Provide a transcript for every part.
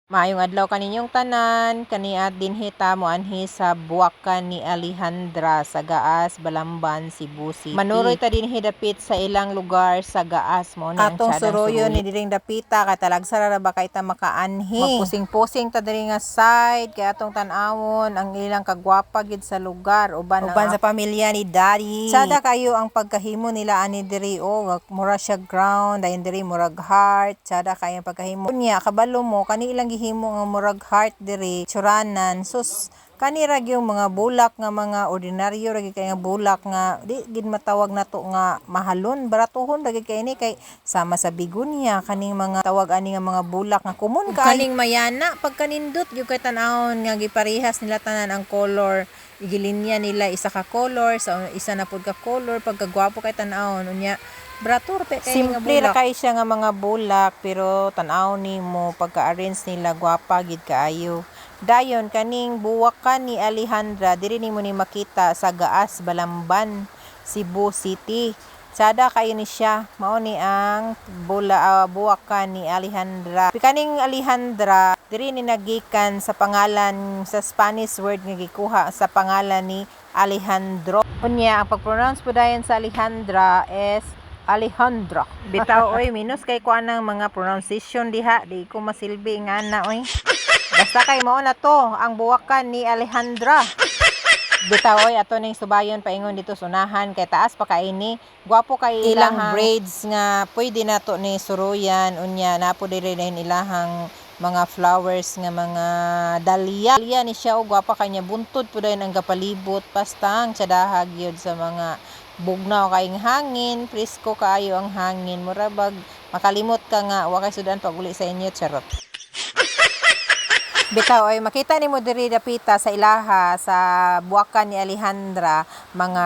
Maayong adlaw kaninyong tanan, kaniadto dinhi ta moanhi sa Buwakan ni Alejandra sa Gaas, Balamban, Cebu City. Manuroy ta dinhi dapit sa ilang lugar sa Gaas mo ni ang Atong tiyadang suroyon suroyon. Ni diring dapita kay talagsa ra ba kay ta makaanhi. Magpusing-pusing ta diri nga side kay atong tan-awon ang ilang kagwapa gid sa lugar uban Uban ang sa pamilya ni Daddy. Sada kayo ang pagkahimo nila ani diri o mura siya ground, dayon diri murag heart, sada kayo ang pagkahimo. Unya kabalo mo kani ilang gihimo nga murag heart diri tsuranan, sus, kani ra gyud mga bulak nga mga ordinaryo ra gyud kay nga bulak nga di gid matawag nato nga mahalon, baratuhon ra gyud kay ni kay sama sa bigunya kaning mga tawag ani nga mga bulak nga common Ug kaayo. kaning mayana pagkanindot gyud kay tan-awon nga giparehas nila tanan ang color, gilinya nila isa ka color sa isa na pud ka color, pagkagwapo kay tan-awon. Unya barato ra kay nga Simple ra bulak. kay siya nga mga bulak pero tan-aw nimo pagka-arrange nila, gwapa gid kaayo. Dayon kaning Buwakan ni Alejandra diri nimo ni makita sa Gaas, Balamban, Cebu City. Sada kayo ni siya, mao ni ang Buwakan ni Alejandra. Kaning Alejandra diri ni nagikan sa pangalan sa Spanish word nga gikuha sa pangalan ni Alejandro. Unya ang pag-pronounce po dayon sa Alejandra is Alejandra. Bitaw oy, minus kay ko anang mga pronunciation diha, di ko masilbi nga na oy. Basta kay mao na to ang Buwakan ni Alejandra. Bitaw oy, ato ning subayon paingon dito sunahan kay taas pa kaini. Gwapo kay Ilang ilahang braids nga pwede nato ni suruyan. Unya napo diri din ilahang mga flowers nga mga dahlia. Dahlia ni siya og gwapa kay niya, buntod pud dayon ang gapalibot, pastang tsadaha gyud sa mga bugnaw kaayong hangin, presko kaayo ang hangin. Mura bag makalimot ka nga wa kay sudan pag uli sa inyo, charot. Bitaw ay makita nimo diri dapita sa ilaha sa Buwakan ni Alejandra, mga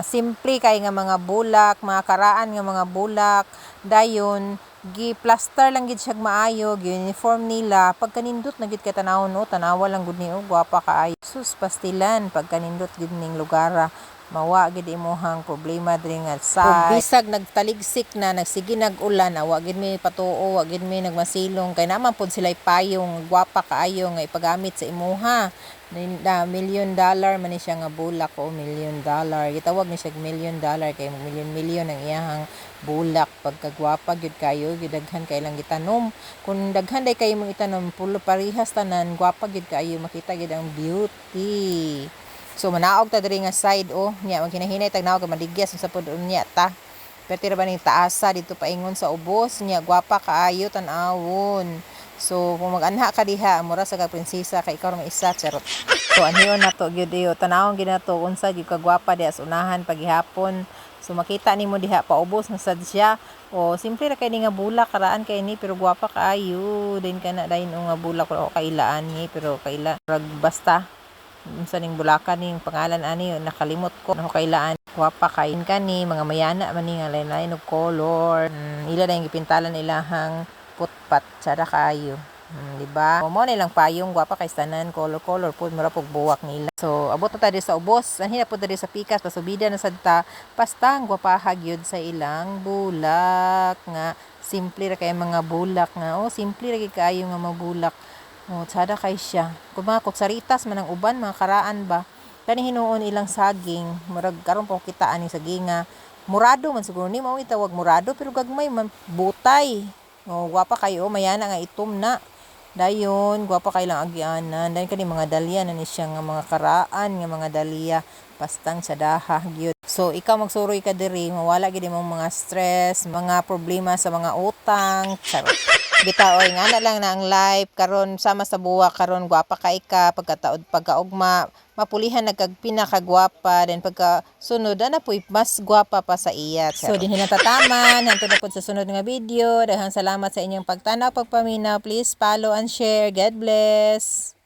simple kay nga mga bulak, mga karaan nga mga bulak, dayon gi-plaster lang gid siya maayo, gi-uniform nila, pagkanindot na gid kay tanawon no, tanawa lang gud ni og gwapa kaayo. Sus, pastilan pagkanindot gid ning lugara. Mawa gid imuhang problema diri nga Ug side. bisag nagtaligsik na, nagsige nag-ulan, wa gid mi patuo, wa gid mi nagmasilong kay naa man pud sila'y payong gwapa kaayo nga ipagamit sa imuha. Na million dollar man ni siya nga bulak o million dollar. Gitawag ni siya million dollar kay million million ang iyahang bulak, pagkagwapa gyud kayo, gidaghan kay lang gitanom. Kung daghan day kayo mong itanom, pulo parehas tanan, gwapa gyud kaayo, makita gyud ang beauty. So manaog ta diri nga side oh, nya maghinahinay tag naog kay maligyas unsa pod unya ta. Perti ra ba ning taasa dito paingon sa ubos, nya gwapa kaayo tan-awon. So kung mag-anha ka diha, mura sa ka prinsesa kay ikaw ra may isa, charot. So anhion nato gyud iyo, tan-awon gyud nato unsa gyud kagwapa diha sa unahan paghihapon. So makita nimo diha paubos na sad siya. O simple ra kay ni nga bulak, karaan kay ni pero gwapa kaayo. Din kana dayon nga bulak, wala ko kailaan ni pero kaila rag basta unsa ning bulakan ning pangalan ani nakalimot ko ako kailaan, gwapa kay kani mga mayana man ni nga lain-lain og color. Ila na yung gipintalan ilahang putpat, tsada kaayo. Di ba? Mo na ilang payong, gwapa kay tanan, color color pud, mura pug buwak nila. So abot na ta diri sa ubos, anhi na pud diri sa pikas, pasubida na sad ta, pastang gwapaha gyud sa ilang bulak nga simple ra kay mga bulak nga oh, simple ra gyud kaayo nga mabulak. Oh, tsada kay siya. Kung mga kutsaritas man ang uban, mga karaan ba. Kani hinuon ilang saging, murag karon pa ko kita ani saginga. Murado man siguro ni mao itawag murado pero gagmay man butay. Oh, gwapa kayo, mayana nga itom na. Dayon, gwapa kay lang agianan. Dayon kani mga dalya na ni siya nga mga karaan nga mga dalya, pastang tsadaha gyud. So ikaw magsuroy ka diri, mawala gyud imong mga stress, mga problema sa mga utang. Charot. Bitaw oy, ngana lang na ang life karon sama sa buwak karon, gwapa kay ka pagkataod, pagkaugma mapulihan nagkag pinakagwapa, then pagka sunod ana puy mas gwapa pa sa iya. So dinhi na tataman hantod na pud sa sunod nga video. Daghang salamat sa inyong pagtanaw, pagpaminaw. Please follow and share. God bless.